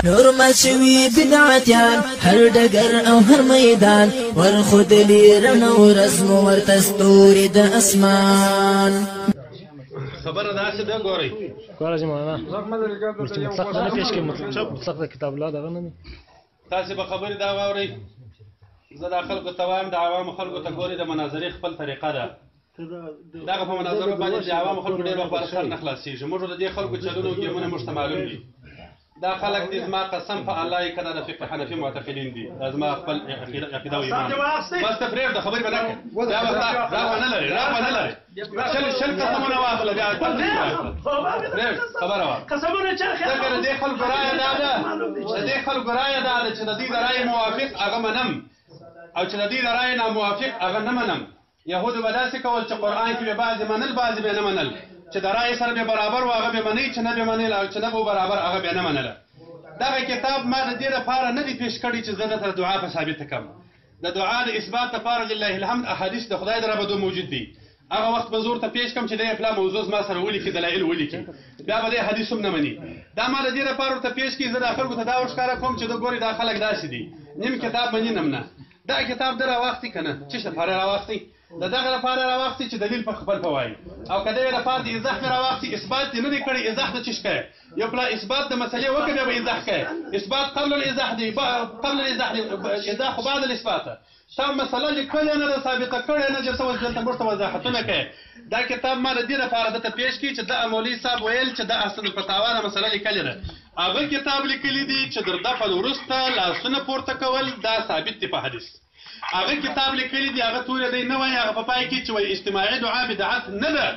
نور مشوي بدعتيان هر ډګر او هر میدان، ور خودلی رڼا ورځ مو ورته ستوري د اسمان. خبره داسې ده، ګورئ ګوره چې مولانا چې مطلق نه پیش کړي، مطلق د کتاب الله دغه نه دی. تاسې به خبرې دا واورئ. زه دا خلکو ته وایم، د عوامو خلکو ته ګورئ، د مناظرې خپل طریقه ده. دغه په مناظرو باندې د عوامو خلکو ډېر وخت سر نه خلاصېږي. موږ د دې خلکو چلونو ګیمونه موږ ته معلوم دي. دا خلک دي، زما قسم په الله یې که دا د فقه حنفي معتقدین دي، دا زما خپل عقیده او ایمان. بس ته پرېږده، خبرې به نه کوې. دا به را به نه لرې، را به نه لرې. شل قسمونه واخله، بیا پرېږده خبره وه. ځکه د دې خلکو رایه دا ده، د دې خلکو رایه دا ده چې د دوی د رایې موافق هغه منم، او چې د دوی د رایې ناموافق هغه نه منم. یهودو به داسې کول چې قرآن کې به بعضې منل، بعضې به نه منل. چې د رایې سره به برابر و هغه به منئ، چې نه به منل او چې نه به برابر هغه به نه منله. دغه کتاب ما د دې لپاره نه دی پیش کړی چې زه درته دعا په ثابته کړم. د دعا د اثبات لپاره لله الحمد احادیث د خدای د ربدو موجود دي. هغه وخت به زه ورته پیش کړم چې دی پلا موضوع زما سره ولیکي، دلایل ولیکي، بیا به دی حدیث هم نه مني. دا ما د دې لپاره ورته پیش کړي، زه دا خلکو ته دا ورښکاره کوم چې د ګورې دا خلک داسې دي، نیم کتاب مني نم نه. دا کتاب د راواختی که نه، څه لپاره راواختی؟ د دغه لپاره راواختی چې دلیل په خپل په وایي، او که دغه لپاره د ایضاح مې راواختی، اثبات دې نه دی کړی، ایضاح د څه کوې؟ یو پلا اثبات د مسئلې وکړه، بیا به ایضاح کوې. اثبات قبل الایضاح دی، قبل الایضاح دی، ایضاح خو بعد الاثبات. تا مسئله لیکلې نه ده، ثابته کړې نه، چې څه وخت دلته موږ ته وضاحتونه کوې. دا کتاب ما د دې لپاره درته پیش کړي چې د مولوي صاحب ویل چې د احسن الفتاوا دا مسئله لیکلې ده. هغه کتاب لیکلی دی چې در دفن وروسته لاسونه پورته کول دا ثابت دی په حدیث. هغه کتاب لیکلی دی، هغه تورې دی نه وایي، هغه په پای کې چې وایي اجتماعي دعا بدعت نه ده،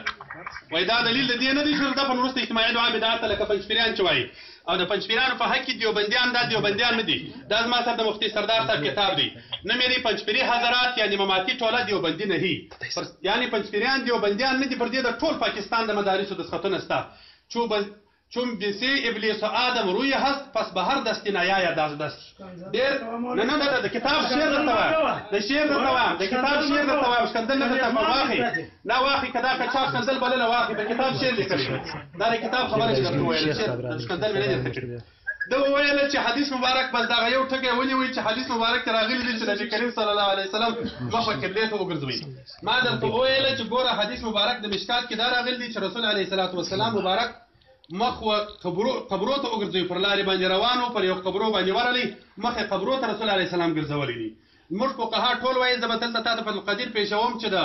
وایي دا دلیل د دې نه دی چې در دفن وروسته اجتماعي دعا بدعت ده، لکه پنجپیریان چې وایي. او د پنجپیرانو په حق کې دیوبندیان، دا دیوبندیان نه دي، دا زما سره د مفتي سردار صاحب کتاب دی. نه مې دی پنجپیري حضرات یعنی مماتي ټوله دیوبندي نه هي، یعنی پنجپیریان دیوبندیان نه دي. پر دې د ټول پاکستان د مدارسو دستخطونه سته. چون بسی ابلیس و آدم روی هست پس به هر دستی نیاید از دست. ډېر نه نه نه، د کتاب شعر درته وایم، د شعر درته وایم، د کتاب شعر درته وایم. ښکنځل نه درته کوم، واخی نه واخی، که دا که چا ښکنځل بلنه واخی. د کتاب شعر لیکلی دا د کتاب خبره چې درته وویله، شعر ښکنځل مې نه درته کړي. ده وویل چې حدیث مبارک، بس دغه یو ټکی ونیوئ چې حدیث مبارک کې راغلي دي چې نبي کریم صلی الله علیه وسلم مخ قبلې ته وګرځوي. ما درته وویل چې ګوره حدیث مبارک د مشکات کې دا راغلي دي چې رسول علیه الصلاة والسلام مبارک مخ و قبرو ته وګرځوي، پر لارې باندې روان و، پر یو قبرو باندې ورغلی، مخ یې قبرو ته رسول علیه السلام ګرځولی دی. زموږ فقها ټول وایي، زه به دلته تا ته فضل القدیر پېښوم چې د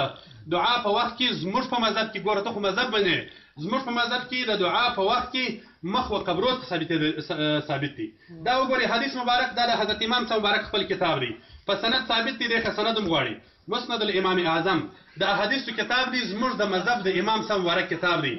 دعا په وخت کې زموږ په مذهب کې، ګوره ته خو مذهب باندې، زموږ په مذهب کې د دعا په وخت کې مخ و قبرو ته ثابت دی. دا وګورئ حدیث مبارک، دا د حضرت امام صاحب مبارک خپل کتاب دی، په سند ثابت دی، دی ښه سند هم غواړي. مسند الامام اعظم د احادیثو کتاب دی، زموږ د مذهب د امام صاحب مبارک کتاب دی.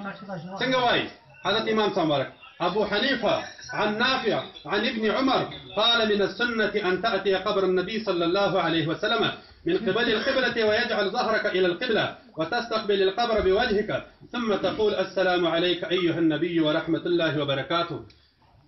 څنګه وایي حضرت امام صاحب مبارک؟ أبو حنيفة عن نافع عن ابن عمر قال من السنة أن تأتي قبر النبي صلى الله عليه وسلم من قبل القبلة ويجعل ظهرك إلى القبلة وتستقبل القبر بوجهك ثم تقول السلام عليك أيها النبي ورحمة الله وبركاته.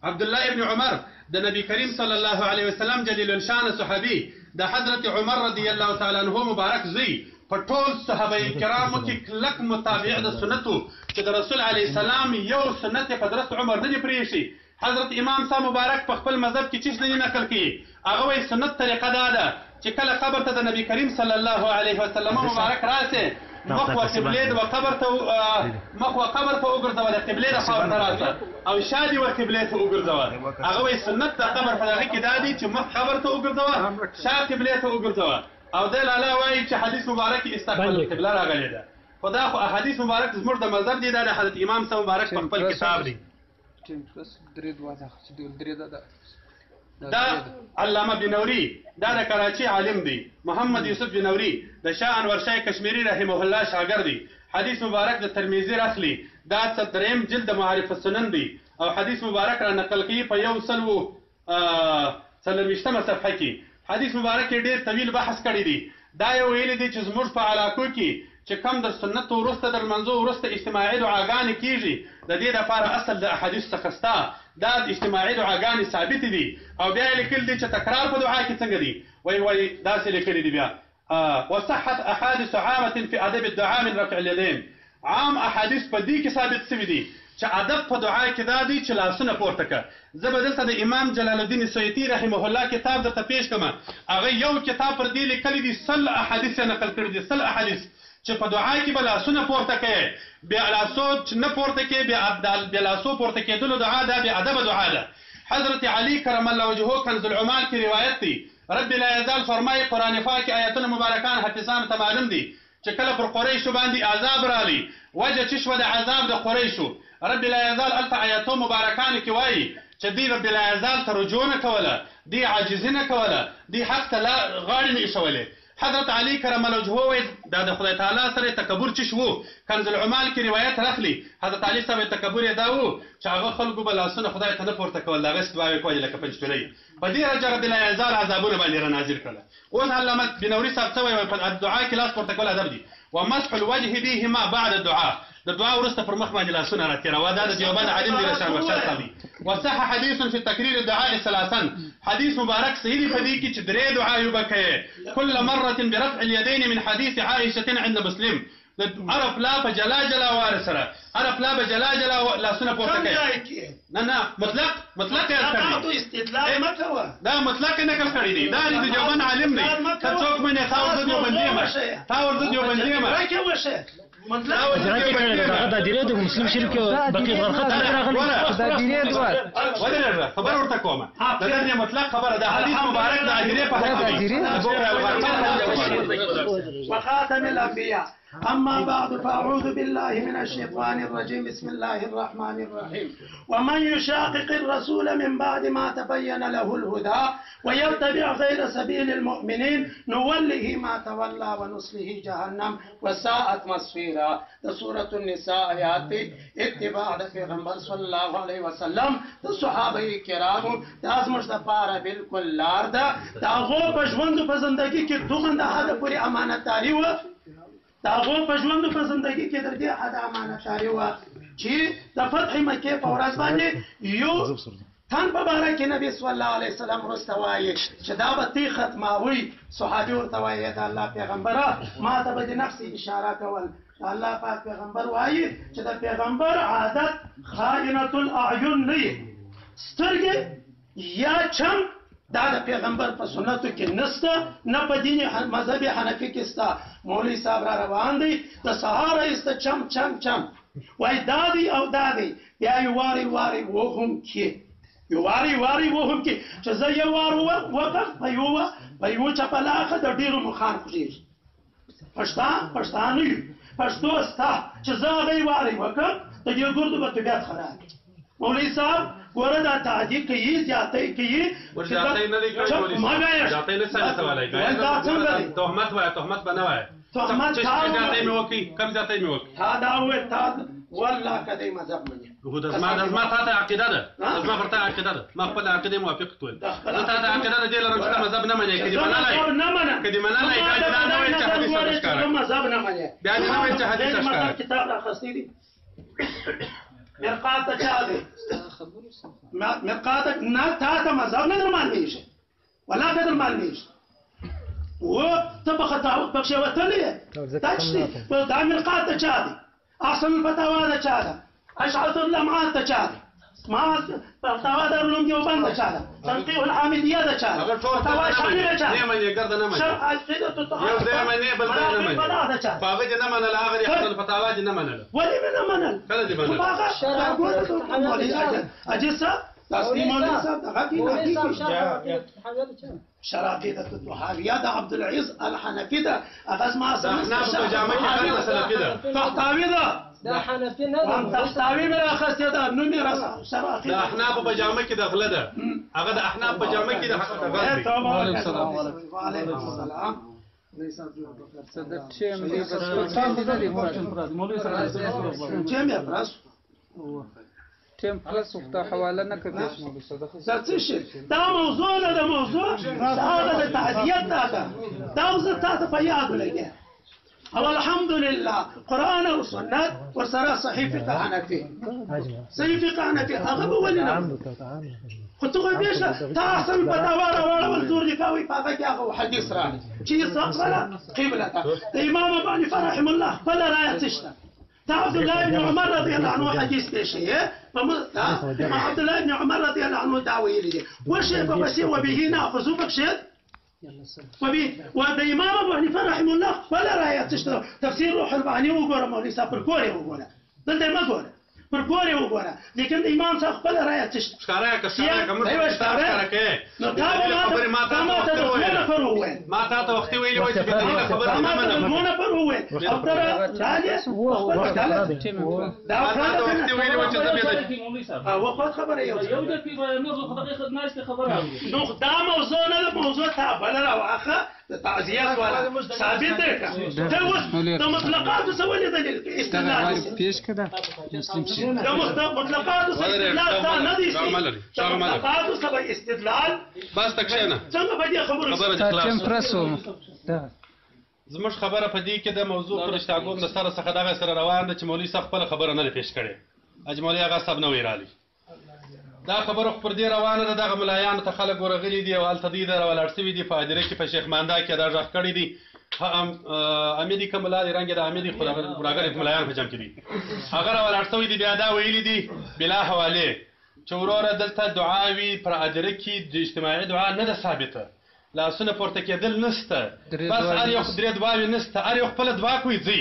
عبد الله بن عمر د نبی کریم صلی الله علیه وسلم جلیل الشان صحابي، د حضرت عمر رضی الله تعالی عنہ مبارک زوی، په ټول صحابه کرامو کې کلک متابع د سنتو چې د رسول علیه السلام یو سنت په درست عمر نه دی پرېښی. حضرت امام صاحب مبارک په خپل مذهب کې چیش نه نقل کړي، هغه وایي سنت طریقه دا ده چې کله قبر ته د نبی کریم صلی الله علیه وسلم مبارک راسي، مخ و قبلې و قبر ته، مخ و قبر ته وګرځوه، د قبلې د خوا ورته راسه او شا دې و قبلې ته وګرځوه. هغه وایي سنت د قبر په دغه کې دا دی چې مخ قبر ته وګرځوه، شا قبلې ته وګرځوه. او دی لالا وایي چې حدیث مبارک استقبل القبله راغلې ده، خو دا خو احادیث مبارک زموږ د مذهب دی، دا د حضرت امام صاحب مبارک په خپل کتاب دی. دا علامه بنوري، دا د کراچي عالم دی، محمد یوسف بنوري، د شاه انور شاه کشمیري رحمه الله شاګرد دی. حدیث مبارک د ترمذي راخلي، دا دریم جلد د معارف السنن دی، او حدیث مبارک را نقل کوي په 124مه صفحه کې. حدیث مبارک یې ډېر طویل بحث کړی دی. دا یې ویلي دی چې زموږ په علاقو کې چې کم د سنتو وروسته د لمانځو وروسته اجتماعي دعاګانې کېږي، د دې دپاره اصل د احادیث څخه سته، دا اجتماعي دعاګانې ثابتې دي. او بیا یې لیکلي دي چې تکرار په دعا کې څنګه دی، وایي وایي داسې لیکلي دي بیا وصحت احادیث عامة في ادب الدعاء من رفع اليدين. عام احادیث په دې کې ثابت سوي دي چې ادب په دعا کې دا دی چې لاسونه پورته کړه. زه به دلته د امام جلال الدین سیوطي رحمه الله کتاب درته پیش کړم. هغه یو کتاب پر دې لیکلی دی، 100 احادیث یې نقل کړي دي، 100 احادیث چې په دعا کې به لاسونه پورته کوې، بې لاسو چې نه پورته کوې، بې لاسو پورته کېدلو دعا دا بې ادبه دعا ده. حضرت علي کرم الله وجهه کنز العمال کې روایت دی، رب لا یزال فرمایي قرآن پاک آیتونه مبارکان حافظانو ته معلوم دي چې کله پر قریشو باندې عذاب راغی، وجه چې شوه د عذاب د قریشو، رب لا یزال هلته آیتو مبارکانو کې وایي چې دوی رب لا یزال ته رجوع نه کوله، دوی عاجزي نه کوله، دوی حق ته لا غاړې نه ایښولې. حضرت علي کرم الله وجهه وایي دا د خدای تعالی سره تکبر چې شو، کنز العمال کې روایت راخلي، حضرت علي صاحب تکبر یې دا و چې هغه خلکو به لاسونه خدای ته نه پورته کول، د هغه دعاوې کولې لکه پنجپیرۍ. په دې رجه رب لا یزال عذابونه باندې را نازل کړل. اوس علامه بنوري صاحب څه وایي؟ په دعا کې لاس پورته کول ادب دي. ومسح الوجه بهما بعد الدعاء، د دعا وروسته پر مخ باندې لاسونه راتېروه، دا د دیوبند عالم دی رشان ورشاد صاحب دی. وصح حدیث فی تکریر الدعاء ثلاثا، حدیث مبارک صحیح دی په دې کې چې درې دعاوې به کوې، كل مرة برفع اليدين من حديث عائشة عند مسلم. عرف لا په جلا جلا واره سره، عرف لا په جلا جلا لاسونه پورته کوي. نه نه، مطلق مطلق یې کړی دی، استدلال مه کوه، دا مطلق یې نقل کړی دی، دا د دیوبند عالم دی. که څوک منې تا ورته دیوبندي یم، تا ورته دیوبندي یم. هغه د دیرې د مسلم شریف کې بقیع غرخه ته راغلی، دا دیرې دوه ودرېږه، خبر ورته کومه. د دې مطلق خبره ده، حدیث مبارک د ادیرې په حق دی. وخاتم الانبیاء. أما بعد فأعوذ بالله من الشيطان الرجيم، بسم الله الرحمن الرحيم. ومن يشاقق الرسول من بعد ما تبين له الهدى ويتبع غير سبيل المؤمنين نوله ما تولى ونصله جهنم وساءت مصيرا. سورة النساء آیات اتباع د پیغمبر صلی الله علیه وسلم د صحابه کرامو دا زموږ دپاره بالکل لار ده. د هغو په ژوند په زندګي کې دومره د حده پورې امانتداري وه، د هغو په ژوند په زندګي کې تر دې حده امانتداري وه چې د فتح مکې په ورځ باندې یو تن په باره کې نبي صلی الله علیه وسلم وروسته وایي چې دا به تی ختماوي. صحابي ورته وایي د الله پیغمبره ما ته به د نفس اشاره کول. الله پاک پیغمبر وایي چې د پیغمبر عادت خائنة الاعین نه وي، سترګې یا چم دا د پیغمبر په سنتو کې نسته، نه په دین مذهب حنفي کې سته. مولوي صاحب را روان دی د سهاره ایسته چم چم چم وایي دا دی او دا دی، بیا یې وارې وارې وهم کې، یو وارې وارې وهم کې چې زه یو وار وکړم په یوه چپلاخه د ډېرو مخان خوږېږي. پښتانه یو، پښتو سته چې زه هغه یې وارې وکړم د دې ګردو به طبیعت خراب. مولوي صاحب ګوره دا تعدي کوي، زیاتی کوي. زیاتی نه دی کړی، زیاتی نه ثابتولی. دا څنګه دی؟ تهمت وایه، تهمت به نه وایه. تهمت تا زیاتی مې وکړي، کوم زیاتی مې وکړي؟ تا دا وویل، تا والله که دی مذهب منې. خو د زما تا ته عقیده ده، زما پر تا عقیده ده، ما خپله عقیدې موافق کول. زه تا ته عقیده د دې لرم چې ته مذهب نه منې، که دې منلی، که دې منلی بیا دې دا نه ویل چې حدیث ښکاره، مذهب نه منې، بیا دې نه ویل چې حدیث ښکاره. کتاب راخیستی دی مرقات چا دی؟ مرقات نه تا ته مذهب نه در معلومېږي، ولا که در معلومېږي. و ته په خطا پکښې وتلی یې، دا څه دی؟ دا مرقات چا دی؟ احسن الفتاوا د چا ده؟ اشعث اللمعات د چا دی؟ ما فتاوا دارالعلوم دیوبند د چا ده؟ تنقیح الحامدیه د چا ده؟ فتاوا شامي د چا ده؟ نه منې، ګرده نه منې. شرح عقیدة الطحاوي یو ځای منې، بل ځای نه منې. په هغه دې نه منله، هغه دې احسن الفتاوا دې نه منله. ولې مې نه منل؟ کله دې منل؟ هغه اجي صاحب تسلیم مولوي صاحب دغه کې شرح عقیدة الطحاویه د عبدالعز الحنفي ده، هغه زما د احنافو په جامه کې خلک سلفي ده، طحطاوي ده. دا حنفي نه ده، طحطاوي مې راخیستې ده، نوم یې شرح عقیدة. د احنافو په جامه کې د غله ده، هغه د احناف په جامه کې د غل دی. وعلیکم السلام. ټیم یې پرس ټیم پلس ته حواله نه کوي. دا څه شی؟ دا موضوع نه ده، موضوع هغه د تعدیت ده. دا زه تا ته په یاد ولګېږم. او الحمدلله قرآن او سنت ورسره صحیح فقه حنفي، صحیح فقه حنفي هغه به ولې نه؟ خو ته خو بېشه تا احسن فتاوا راواړول، زور دې کوي په هغه کې هغه حدیث راغی چې استقبل قبلته. د امام ابو حنیفه رحمه الله خپله رایه څه شته؟ تا عبد الله بن عمر رضی الله عنه حدیث پیښې په عبد الله بن عمر رضی الله عنه دا ویلي دي وشي په پسې وبه ناخذ پکښې وبه و د امام ابو حنیفه رحم الله خپل رایه څه تفسیر روح المعانی وګوره مولوی صاحب پر کور یې وګوره دلته مه ګوره پر کور یې وګوره لیکن د امام صاحب خپل رایه څه شته ښکاره که ښکاره که موږ ښکاره کې نو تا به ما ته د دوه نفرو وویل ما تا ته وختي ویلي وای چې بې دلیله خبره نه ما ته د منم دوه نفرو وویل او ته راغلې خپل ډله دا ما تا ته وختي ویلي وای چې زه بې دلیله وخت خبره یو یو دقیقه نور خو دقیقه ناشته خبره نو دا موضوع نه ده موضوع تا بله راواخه د تعزیت والا ثابت دی که ته اوس د مطلقاتو څه ولې دلیل استدلال پیش کړه مسلم شي د مطلقاتو څه استدلال تا نه دی د مطلقاتو څه استدلال بس ته کښېنه څنګه په دې خبرو خبره دې ټیم خلاص پرس و زموږ خبره په دې کې د موضوع پر اشتاګوم د سره څخه دغه سره روان ده چې مولوي صاحب خپله خبره نه ده پیش کړې اجمولي هغه صاحب نه وی رالی دا خبره خو پر دې روانه ده دغه ملایانو ته خلک ورغلي دي او هلته دوی در ولاړ سوي دي په هدیره کې په شیخ ماندا کې دا غږ کړی دی امیدي کوم ملا دی رنګ د امیدي خو دغه راغلي ملایان په جمع کې دي هغه را ولاړ سوي دي بیا دا ویلي دي بلا حواله چې وروره دلته دعا وي پر هدیره کې د اجتماعي دعا نه ده ثابته لاسونه پورته کېدل نشته بس هر یو درې دعاوې نشته هر یو خپله دعا کوي ځي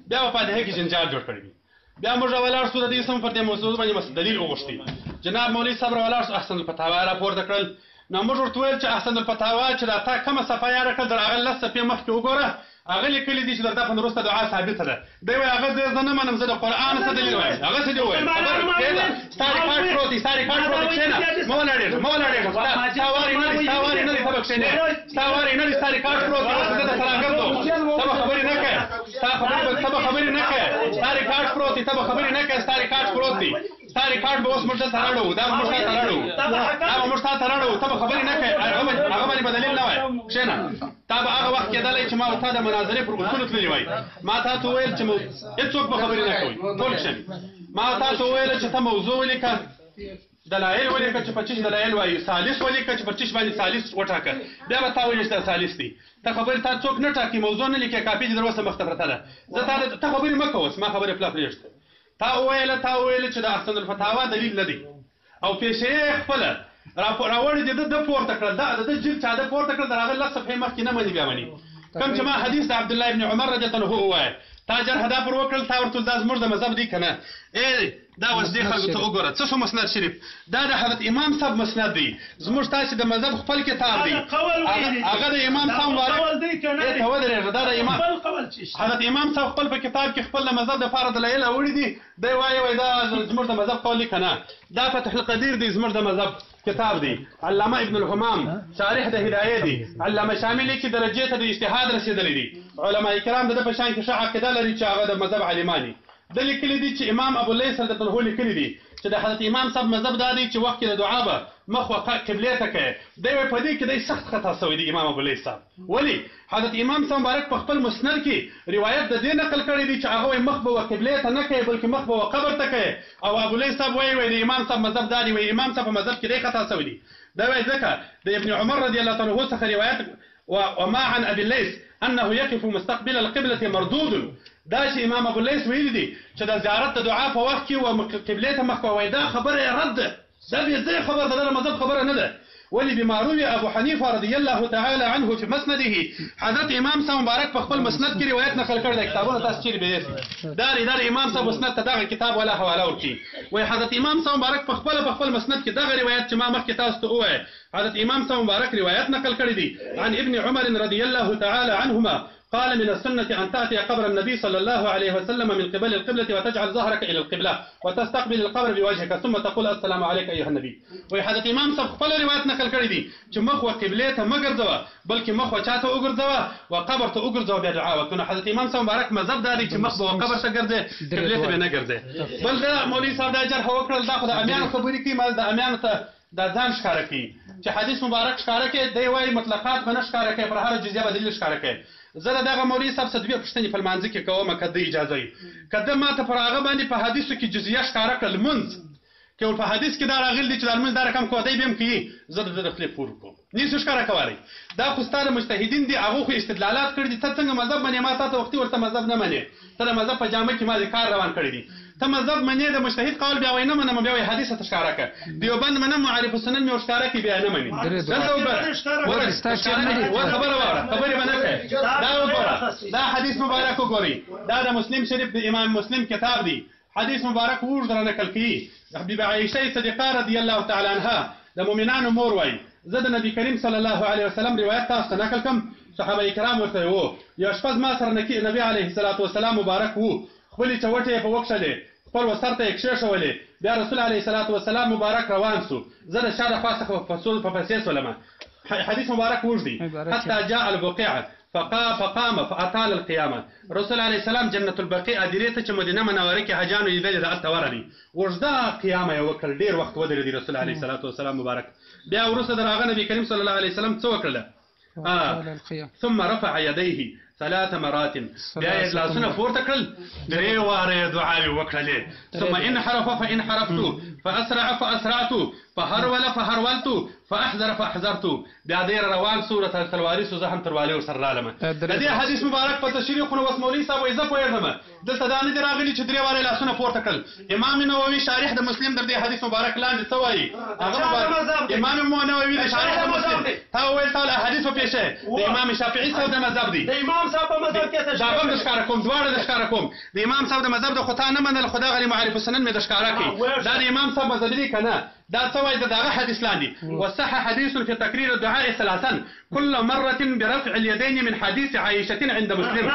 بیا په فاتحه کې جنجال جوړ کړی وي بیا موږ ولاړ سو د دې سم پر دې موضوع باندې مس دلیل وغوښتي جناب مولوي صاحب ولاړ سو احسن الفتاوا را پورته کړل نو موږ ورته ویل چې احسن الفتاوا چې دا تا کومه صفحه یاده کړل در هغه لس صفحې مخکې وګوره هغه لیکلي دي چې درته په وروسته دعا ثابته ده دی وایي هغه زه نه منم زه د قرآن څه دلیل وایم هغه څه دی وویل خبره پرېږده ستا ریکارډ پروت دی ستا ریکارډ پروت دی کښېنه مه ولاړېږه مه ولاړېږه ستا واری نه دی ستا واری نه دی ته به کښېنې ستا واری نه دی ستا ریکارډ پروت دی اوس زه درته راګرځم ته به خبرې نه کوې ستا خبرې به ته به خبرې نه کوې ستا ریکارډ پروت دی ته به خبرې نه کوې ستا ریکارډ پروت دی ستا ریکارډ به اوس موږ دلته راړو دا به موږ تا ته راړو دا به موږ تا ته راړو ته به خبرې نه کوې هغه باندې به دلیل نه وایې کښېنه تا به هغه وخت کېدلی چې ما او تا د مناظرې پر اصولو تللي وای ما تا ته وویل چې هېڅوک به خبرې نه کوي ټول کښېني ما تا ته وویل چې ته موضوع ولیکه دلایل ولیکه چې په چش دلایل وایي ثالث ولیکه چې پر چش باندې ثالث وټاکه بیا به تا ویل چې دا ثالث دی ته خبرې تا څوک نه ټاکي موضوع نه لیکې کاپي دې در اوسه مخته پرته ده زه تا ته خبرې مه کوه ما خبرې پلا پرېږده تا وویل چې د احسن الفتاوا دلیل نه دی او پیشې خپله راوړي دي د پورته کړل دا د جلد چا د پورته کړل در هغه لس صفحې مخکې نه مني بیا مني کوم چې ما حدیث د عبد الله ابن عمر رضی الله عنه ووایه تا جرح دا پر وکړل تا ورته دا زموږ د مذهب دی که نه ای دا اوس دې خلکو ته وګوره څه شو مسند شریف دا د حضرت امام صاحب مسند دی زموږ تاسې د مذهب خپل کتاب دی هغه د امام صاحب مبارک ته ودرېږه دا د امام حضرت امام صاحب خپل په کتاب کې خپل د مذهب دپاره دلایل اوړي دي دی وایي وایي دا زموږ د مذهب قول دی که نه دا فتح القدیر دی زموږ د مذهب کتاب دی علامه ابن الحمام شارح د هدایه دی علامه شامل لیکي درجې ته د اجتهاد رسېدلی دی علما کرام د ده په شان کې ښه عقیده لري چې هغه د مذهب عالمان دي ده لیکلي دي چې امام ابو لیث رضی الله عنه لیکلي دي چې د حضرت امام صاحب مذهب دا دی چې وخت کې د دعا به مخ و قبلې ته کوي دی وایي په دې کې دی سخت خطا شوی دی امام ابو لیث صاحب ولی حضرت امام صاحب مبارک په خپل مسند کې روایت د دې نقل کړی دی چې هغه وایي مخ به و قبلې ته نه کوي بلکې مخ به و قبر ته کوي او ابو لیث صاحب وایي وایي د امام صاحب مذهب دا دی وایي امام صاحب په مذهب کې دی خطا شوی دی دا وایي ځکه د ابن عمر رضی الله تعالی عنه څخه روایت وما عن ابي الليث انه يقف مستقبل القبلة مردود دا چې امام ابو الليث ویلي دي چې د زیارت د دعا په وخت کې و قبلې ته مخ کوي دا خبره یې رد ده دا بې ځایه خبره ده دا د مذهب خبره نه ده ولی بما روي ابو حنیفه رضی الله تعالی عنه في مسنده حضرت امام صاحب مبارک په خپل مسند کې روایت نقل کړی دی کتابونه تاسو چیرې به یې دا دا امام صاحب مسند ته دغه کتاب ولا حواله ورکړي وای حضرت امام صاحب مبارک په خپل مسند کې دغه روایت چې ما مخکې تاسو ته ووایه حضرت امام صاحب مبارک روایت نقل کړی دی عن ابن عمر رضی الله تعالی عنهما قال من السنة أن تأتي قبر النبي صلى الله عليه وسلم من قبل القبلة وتجعل ظهرك إلى القبلة وتستقبل القبر بوجهك ثم تقول السلام عليك أيها النبي. وی حضرت امام صاحب خپل روایت نقل کړی دی چې مخ و قبلې ته مه ګرځوه بلکې مخ و چاته وګرځوه و قبر ته وګرځوه بیا دعا وکړه. نو حضرت امام صاحب مبارک مذهب دا دی چې مخ به و قبر ته ګرځې قبلې ته به نه ګرځې. بل دا مولوي صاحب دا جرح وکړل دا خو د امیانو خبرې کوي ما د امیانو ته دا ځان ښکاره کوي چې حدیث مبارک ښکاره کوي دی وایي مطلقات به نه ښکاره کوي پر هره جزیه به دلیل ښکاره کوي. زه د دغه مولوي صاحب څخه دوې پوښتنې په لمانځه کې کوم که ده اجازه وي که ده ماته پر هغه باندې په حدیثو کې جزیه ښکاره کړه لمونځ که ور په حدیث کې دا راغلي دي چې دا لمونځ دا رقم کوه دی به هم کوي زه د ده د خولې پور کوم. نیسو ښکاره کولی. دا خو ستا د مجتهدین دي، هغو خو استدلالات کړي دي. ته څنګه مذهب منې؟ ما تا ته وختي ورته مذهب نه منې، ته د مذهب په جامه کې ما دې کار روان کړی دی. ته مذهب منې، د مجتهد قول بیا وایي نه منم، بیا وایي حدیث ته ښکاره کړه. دیوبند منم، معارف السنن مې ورښکاره کړي، بیا نه مني. دلته وګوره، خبره واوره، خبرې به نه کوې. دا وګوره، دا حدیث مبارک وګورئ، دا د مسلم شریف د امام مسلم کتاب دی. حدیث مبارک اوږد را نقل کوي. حبیب عایشه صدیقه رضی الله تعالی عنها د مؤمنانو مور وایي، زه د نبی کریم صلی الله علیه وسلم روایت تاسو ته نقل کم. صحابه کرام ورته وو، یو شپه زما سره نبی علیه الصلاة والسلام مبارک وو، خپلې چوټې یې په وکښلې، خپل وسر ته یې کښېښولې. بیا رسول علیه الصلاة والسلام مبارک روان سو، زه د شا د خوا څخه په پسې سولمه. حدیث مبارک اوږد دی. حتی جاء البقیع فقام فاطال القیامه. رسول علیه السلام جنت البقیع ادیرې ته چې مدینه منوره کې حاجانو لیدلې ده، هلته ورغی، اوږده قیامه یې وکړل، ډېر وخت ودرېدی رسول علیه الصلاة والسلام مبارک. بیا وروسته د راغه نبی کریم صلی الله علیه وسلم څه وکړله؟ ثم رفع يديه ثلاث مرات، بیا یې لاسونه پورته کړل، درې واره یې دعاوې وکړلې. ثم انحرف فانحرفت، فاسرع فاسرعت، فهرول فهرولت، فاحذر فاحذرت. بیا ډېر روان سو، تلواري سو، زه هم تلواري ورسره رالمه. د دې حدیث مبارک په تشریح خو نو اوس مولوي صاحب وایي زه پوهېږم، دلته دا نه دي راغلي چې درې واره یې لاسونه پورته کړل. امام نووي شارح د مسلم در دې حدیث مبارک لاندې څه وایي؟ هغه مبارک امام نووي د شارح د مسلم تا وویل تا له حدیث وپېښه، د امام شافعي صاحب د مذهب دی. د امام صاحب په مذهب کې دا هم د ښکاره کوم، دواړه د ښکاره کوم. د امام صاحب د مذهب د خو تا نه منل، خو دا غلي معارف السنن مې د ښکاره کړي. دا د امام صاحب مذهب دی که نه؟ دا څه وایي د دغه حدیث لاندې؟ وصح حديث في تكرير الدعاء ثلاثا كل مرة برفع اليدين من حديث عائشة عند مسلم.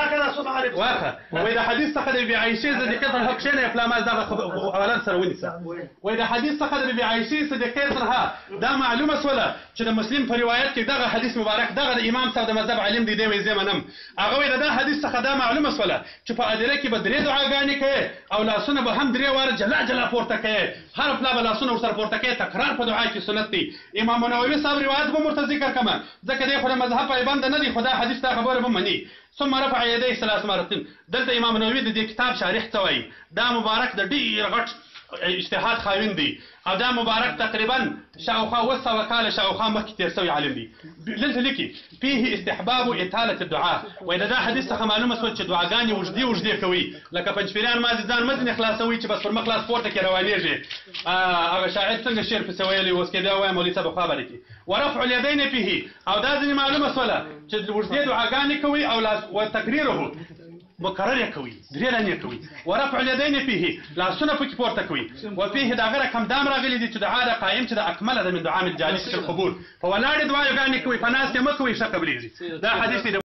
واخا وإذا حديث څخه د بي عائشې صدیقې څخه کښېنه پلا ما دغه اولاد سره ونیسه. وإذا حدیث څخه د بي عائشې صدیقې څخه دا معلومه سوله چې د مسلم په روایت کې دغه حدیث مبارک دغه د امام صاحب د مذهب عالم دی، دی وایي زه منم. هغه وایي دا حدیث څخه دا معلومه سوله چې په ادیره کې به درې دعاګانې کوي او لاسونه به هم درې واره جلا جلا پورته کوي، هر پلا به لاسونه ورسره پورته کوي. تکرار په دعا کې سنت دی. امام نووي صاحب روایت به ورته ذکر کمه، ځکه دی خو د مذهب پایبند نه دی، خو دا حدیث دا خبره به مني. ثم رفع يديه ثلاث مرات. دلته امام نووي د دې کتاب شارح څه وایي؟ دا مبارک د ډېر غټ اجتهاد خاوند دی او دا مبارک تقریبا شاوخوا 700 کاله شاوخوا مخکې تېر سوی عالم دی. دلته لیکي فيه استحباب اطاله الدعاء. وایي دا حدیث څخه معلومه سوه چې دعاګانې اوږدې اوږدې کوي، لکه پنجپیریان مازې ځان مه ځینې خلاصوي چې بس پر مخ لاس پورته کې روانېږي. هغه شاعر څنګه شعر پسې ویلی اوس کې بیا وایم مولوي صاحب خوا به لیکي ورفع اليدين فيه. او دا ځینې معلومه سوله چې اوږدې دعاګانې کوي او لاس وتکریره مکرر یې کوي، درې دانې کوي. ورفع اليدين فيه لاسونه پکې پورته کوي. وفيه دا غره کم دام راغلي دي چې دعا د قایم چې د اکمله ده من دعاء الجالس في القبور، په ولاړې دعاګانې کوي، په ناستې مه کوي، ښه قبلېږي. دا حدیث دی.